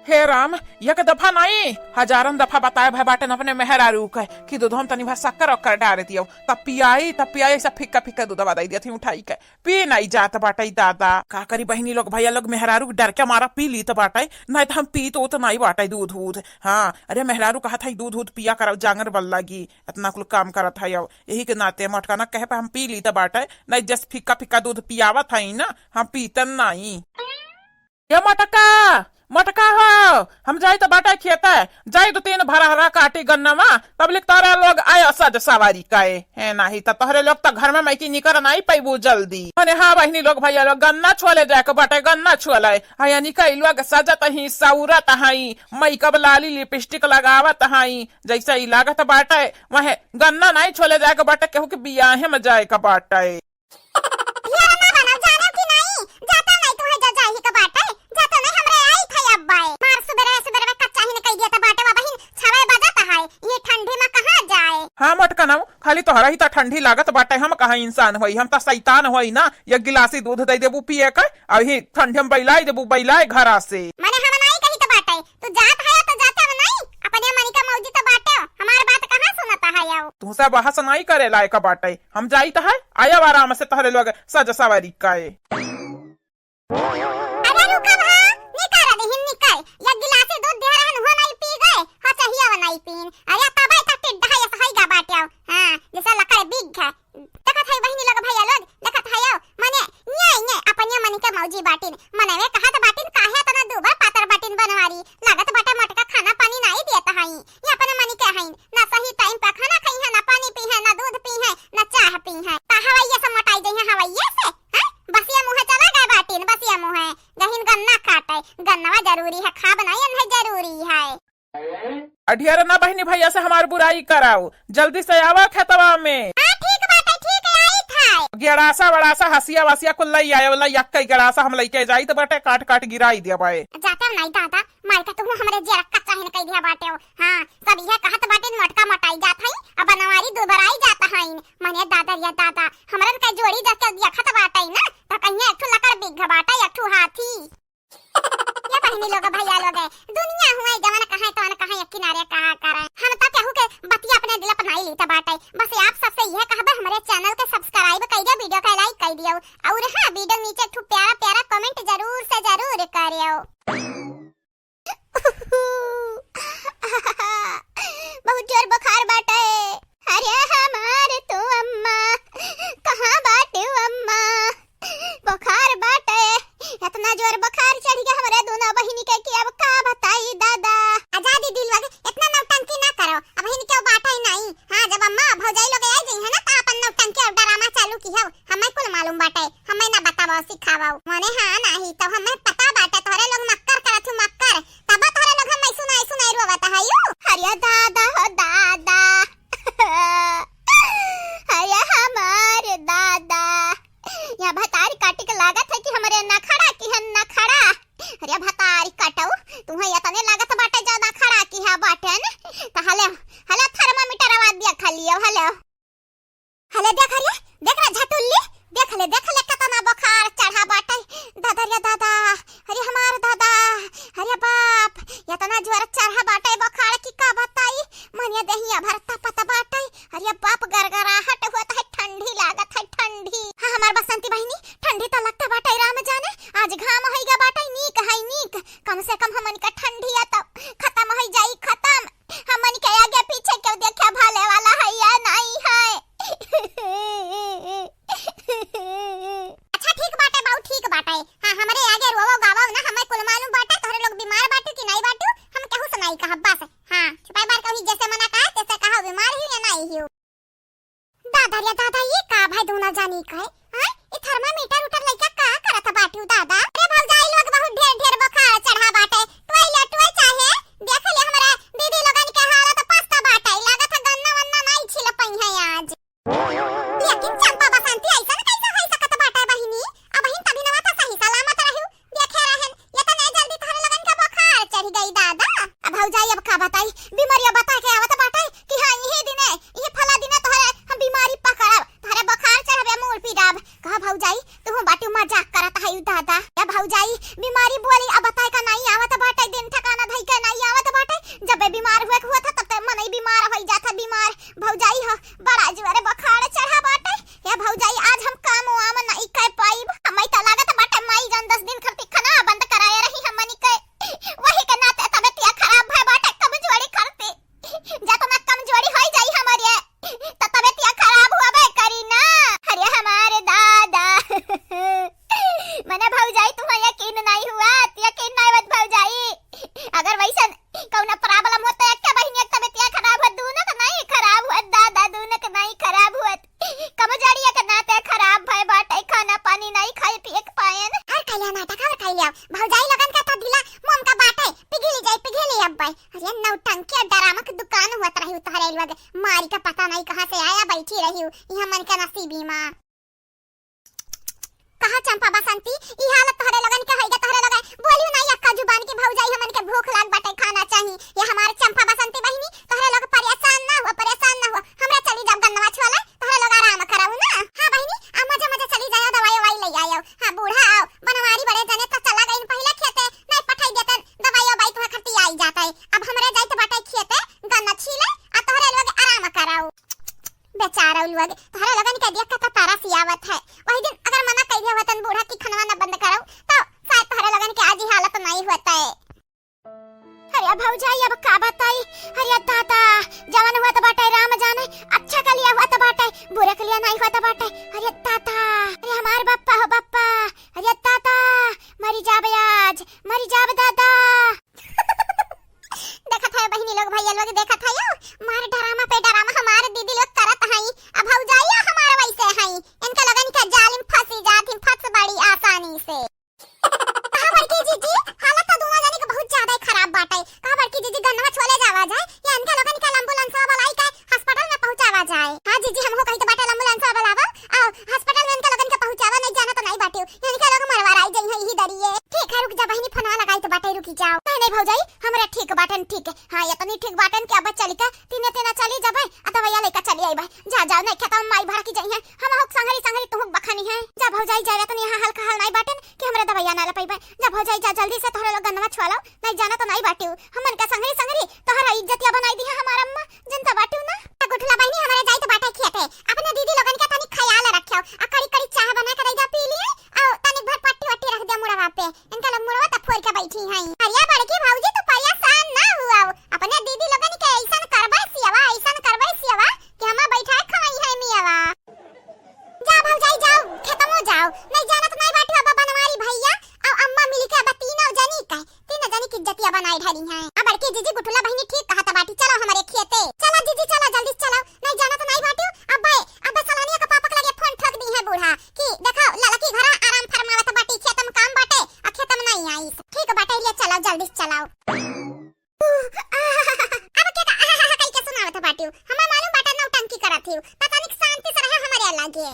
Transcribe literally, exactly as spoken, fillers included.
हे राम, एक दफा नाई, हजारन दफा बताए भए बाटेन अपने मेहरारू के कि दूधवा में तनी भर शक्कर ओक्कर डार दियो, तब पियाई, तब पियाई, ऐसा फिक्का फिक्का दूधवा दइ दिया थी उठाई के, पी नाई जात बाटे दादा। का करी बहिनी लोग, भइया लोग, मेहरारू के डर के मारा पी लीत बाटे, नाई त हम पीत उत नाई बाटे दूध उध। हाँ, अरे मेहरारू कहत है दूध उध पिया करब, जांगर बल लागी, इतना कुल काम करत है, अब यही के नाते मोटका ना कहे पे हम पी लीत बाटे, नाई जस फिक्का फिक्का दूध पियावत है ना, हम पीतन नाई। ए मोटका, मोटका हो, हम जाई त बाटे खेते, जाई दो तीन भरा हरा काटी गन्नवा, पब्लिक तोहरे लोग आयो सज सवारी कए। हे नाही त तोहरे लोग त घर में मैकी निकर नाई पैबू जल्दी। मने हाँ बहिनी लोग भइया लोग, गन्ना छोले जाए के बाटे, गन्ना छोले। हाँ यानी कई लोग सजत ही, सौरत हई, मेकअप लाली लिपस्टिक लगावत हई, जैसे ही लागत बाटे वहे गन्ना नाई छोले जाए के बाटे, केहू के बियाहे में जाए के बाटे। ढेर ना बनाओ, जानो कि नाई? जाता नाई तोहे जा जाही के बाटे, जाता नाई हमरे आई थे अब्बाए। मार सुबेरे सुबेरे में कच्चा ही न कह दिया त बाटे, वा बहिन छवे बजत है, ये ठंडी में कहाँ जाए? हाँ मोटकनऊ, खाली तोहरा ही त ठंडी लागत बाटे, हम कहाँ इंसान होई, हम त शैतान होई ना, एक गिलासी दूध दे देबू पिए के, अभी ठंडी में बैलाई देबू, बैलाए घरा से। मने हम नाई कही त बाटे, तू जात है तो जाते अब नाई, अपने मनी का मौजी त बाटे, हमार बात कहाँ सुनता है अब? तुहसे बहस नाई करे लायक बाटे, हम जाइत है, आयब आराम से तोहरे लोग सज सवारी कए। अरे रुका भा, निकर अबहिन निकर, एक गिलासी दूध दे रहन हो नाई पी गए, हाँ चाहिए वो नाई पीन। अरे तबे त टिड्ढा ये सही गा बाटे, हाँ, जैसा लकड़ बिग है। देखत है बहिनी लोग भइया लोग, देखत है यो, मने न्याय न्याय अपने मनी के मौजी बाटिन, मनवे कहत बाटिन काहे तना दूबर पातर बाटिन बनवारी, लागत बाटे मोटका खाना पानी नाई देत हई, ये अपने मनी के हईन, ना सही टाइम पे खाना खइहे, ना पानी पीहे, ना दूध पीहे, ना चाह पीहे। का हवैया से मोटाई जइहे हवैया से? हैं? बसिया मुँहे चला गए बाटिन, बसिया मुँहे। गहिन गन्ना काटे, गन्नवा जरूरी है, खाब नाई अन्हे जरूरी है। अ ढेर ना बहिनी भइया से हमार बुराई कराओ, जल्दी से आवा खेतवा में। हाँ, ठीक बाटे, ठीक आई था। गेड़ासा वड़ासा हसिया वसिया कुल लई आयो, लई अक्कई गेड़ासा हम लइके जाइत बाटे, काट काट गिराई देबे। जाते नाई दादा, माई का तुहू हमरे जेरा कच्चा ही न कह दिया बाटे हो। हाँ, सब इहे कहत बाटिन मोटका मोटाई जात हई, अब बनवारी दुबराई जात हईन। मने दादा रे दादा, हमरन के जोड़ी जब केहू देखत बाटे ना, त कहिए एक ठो लकड़ बिग्घ बाटे, एक ठो हाथी। ये बहिनी लोग, भइया लोग, दुनिया हुए जवन कहे तवन कहे एक किनारे कहा करे। हम त केहू के बतिया अपने दिल पर नाई लीत बाटे। बस आप सबसे इहे कहबे हमरे channel के subscribe कइ दियो, video के like कइ दियो। और हाँ, video नीचे एक ठो प्यारा प्यारा comment जरूर से जरूर करियो। बहुत जोर बुखार बाटे। अरे हमार तू अम्मा, कहाँ बाटू अम्मा? बुखार बाटे, इतना जोर बुखार चढ़ गया हमरे दोनों बहिनी के कि अब का बताई दादा। आजादी दिल लगे, इतना नौटंकी ना करो, अबहिन केहू बाटे ही नाई। हाँ, जब अम्मा भौजाई लोग आ गई है ना, तो अपन नौटंकी और drama चालू की है, हमें कुल मालूम बाटे, हमें ना बतावो सिखावो। मने हाँ नाही, तो हमें पता बाटे तोहरे लोग मक्कर करत हूँ, मक्कर, तब तोहरे लोग हमें सुनाई सुनाई रोवत है यू। अरे दादा हो दादा, अरे हमार दादा, या भतारी काटी के लागत है कि हमरे नखड़ा की है नखड़ा। अरे भतारी काटऊ, तुम्हें इतने लागत बाटे जो नखड़ा की है बाटे न। त हले, हले thermometer आवा दिया खा लियो, हले। हले देख रे, देख रे झटुल्ली, देख ले, देख ले कितना बुखार चढ़ा बाटे। दादा रे दादा, अरे हमार दादा, अरे बाप, इतना जोर चढ़ा बाटे बुखार की का बताई। मने देहिया भर तपत बाटे। अरे बाप, गरगराहट होत है, ठंडी लागत है, ठंडी। हाँ, हमार बसंती बहिनी, ठंडी त लगत बाटे, राम जाने, आज घाम होइगा बाटे, नीक है, नीक। कम से कम हमन का ठंडी या त खतम होइ जाई, खतम। हमन के आगे पीछे केहू देखे भाले वाला है या नहीं है? अच्छा, ठीक बाटे बाऊ, ठीक बाटे। हाँ, हमरे आगे रोवो गावो ना, हमें कुल मालूम बाटे, तोहरे लोग बीमार बाटू कि नहीं बाटू, हम केहू से नहीं कहब, बस। हाँ, छुपाई बार कहीं जैसे मना कहा, तैसे कहा, बीमार ही या नहीं ही। दादा रे दादा, ये का भाई दोनों जानी का है? हाँ, ये thermometer उटर लइका का करत बाटू दादा? अरे भौजाई लोग बहुत ढेर ढेर बुखार चढ़ा बाटे, टोई ले टोई चाहे, देख ले हमरा दीदी लोगन के हालत पस्त बाटे, लागत है गन्ना वन्ना नहीं छिल पई है आज। लेकिन चंपा बसंती ऐसन कैसे होइ सकत बाटे बहिनी? अबहिन तभी नवा त सही सलामत रहू, देखे रहन, इतने जल्दी तोहरे लोगन के बुखार चढ़ गई दादा। अब भौजाई अब का बताई, बीमारिया बता के आवत बाटे कि हाँ, यही दिने, यही फला दिने तोहरे हम बीमारी पकड़ब, तोहरे बुखार चढ़बे, मूड़ पीड़ब। कहा भौजाई, तू बाटी मजाक करत है दादा। या भौजाई, बीमारी बोली अब बताए का नहीं आवत बाटे, दिन ठिकाना भौजाई हो, बड़ा जुआरे बुखार चढ़ा बाटे। ए भौजाई, आज हम काम वाम नाई कर पाइब। हमई त लागत बाटे माई जौन दस दिन खातिर खाना बंद कराए रही हमनी के, वही के नाते तबियतिया खराब भय बाटे कमजोरी करती। जतना कमजोरी होई जाई हमरे, त तबियतिया खराब होबे करी ना। अरे हमारे दादा। मने भौजाई, तुम्हें यकीन नहीं हुआ, यकीन नहीं हुआ भौजाई। अगर वैसन कौनो problem होत, एक बहिनी एक तबियतिया खराब होत, दूनो के नहीं खराब होत दादा, दूनो के नहीं खराब होत। कमजोरिया के नाते खराब भय बाटे, खाना पानी नहीं खाए पिए के पाएन। और खैलिया नाटक, और खैलिया। भौजाई लोगन का तो ढीला मोम का बाटे, पिघली जाई, पिघली अब भाई। अरे नौटंकी और ड्रामा के दुकान हुआ त रही तोहरे लोग, मारी का पता नहीं कहाँ से आया, बैठी रही हूँ यहाँ मन के नसीबी माँ। कहा चंपा बसंती, ई हालत तोहरे लोगन के होइगा, तोहरे लोग बोलियो ना यक्का जुबान की भौजाई, हमन के भूख लाग बाटे, खाना चाही। ये हमारे चंपा बसंती बहिनी, तोहरे लोग परेशान ना हुआ, परेशान ना हुआ, हमरा चली जाब गन्नवा छुआले, तोहरे लोग आराम कराऊ ना। हाँ बहिनी, आ मजे मजे चली जाओ, दवाई ववाई ले आयो। हाँ बूढ़ा आओ, बनवारी बड़े जने तो चला गइन पहिले खेते, नहीं पठाई देते दवाई ववाई तुम्हें खती आई जाता है। अब हमरे जाइत बाटे खेते, गन्ना छीले, आ तोहरे लोग आराम कराऊ। बेचारा लोग, तोहरे लोगन के देख के तो तरस आवत है। वही दिन अगर मना कइले होतन बूढ़ा की खनवा न बंद करो, तो शायद तोहरे लोगन के आज ही हालत नहीं होता है। अरे भौजाई, अब का बताई? अरे दादा, जवन हुआ तो बाटे राम जाने, अच्छा के लिए हुआ तो बाटे, बुरे के लिए नहीं हुआ तो बाटे। अरे दादा, अरे हमार बप्पा हो बप्पा, अरे दादा, मरी जाब आज, मरी जाब दादा। देखत है बहिनी लोग, भैया लोग, देखत है यो, मार ड्रामा पे ड्रामा हमार दीदी लोग करत हई। अब भौजाइया हमार वैसे हई, इनका लगन का जालिम फंसी जात ही, फंस बड़ी आसानी से। कहा बड़की जीजी, हालत तो दोनों जनी के बहुत ज्यादा ही खराब बाटे। कहा बड़की जीजी, गन्नवा छोले जावा जाए, या इनका लगन का एम्बुलेंस वाला आई का अस्पताल में पहुंचावा जाए। हाँ जीजी, हमहू कही तो बाटे एम्बुलेंस वाला आवा, आओ अस्पताल में इनका लगन का पहुंचावा, नहीं जाना तो नहीं बाटियो, इनका लोग मरवा राई जई है यही दरिये। ठीक है, रुक जा बहिनी, फोनवा लगाई तो बाटे, रुकी जाओ। नहीं नहीं भौजाई, हमरा ठीक बाटन, ठीक है। हाँ, इतनी ठीक बाटन कि अब चली के तीने तीना चली जाबे, आ दवाइया लेके चली आईबे। जा, जाओ, नहीं खेतवा में माई भड़की जइहैं, हमहू के संगरी संगरी तुहू के बखानी है। जा भौजाई, जा, इतनी यहाँ हल्का हाल नहीं बाटन कि हमरे दवाइया ना ले पाइबे। जा भौजाई, जा, जल्दी से तोहरे लोग गन्नवा छुआ लाओ, नहीं जाना तो नहीं बाटियो, हमन का संगरी संगरी तोहरा इज्जतिया बनाई दी है हमार अम्मा, जनता बाटियो ना। गुठला बहिनी, हमरे जाई तो बाटे खेते, अपने दीदी लोगन के तनी ख्याल रखियो, आ कड़ी कड़ी चाह बना के दे जा, पी लिए, आ तनी भर पट्टी वट्टी रख दे मुड़वा पे। इनका लोग मुड़वा त फोड़ के बैठी हैं। अरे बड़की भौजी, तू परेशान ना हुआ, अपने दीदी लोगन के ऐसन करबे सियवा, ऐसन करबे सियवा कि हमा बैठा खवाई है मियवा। जा भौजाई जाओ, खेतमो जाओ, नहीं जानत नहीं बाटी अब बनवारी भैया और अम्मा मिली के अब तीनों जनी के, तीनों जनी की इज्जतिया बनाए ढारी हैं। अब बड़की जीजी गुठला बहिनी ठीक कहत बाटी, चलो हमरे खेते। चलो जीजी चलो, जल्दी से चलो, नहीं जानत नहीं बाटी। अब भाई, अब सलोनिया के पापा के लगे फोन ठोक दी है बूढ़ा कि देखो ललकी घरा आराम फरमावत बाटी, खेत में काम बाटे, आ खेत में नहीं आई। ठीक बाटे, ले चलो, जल्दी से चलो। अब के का आहा हा कई के सुनावत बाटियो? हमें मालूम बाटे नौटंकी करत हियो। पता नहीं शांति से रहे हमरे लगे।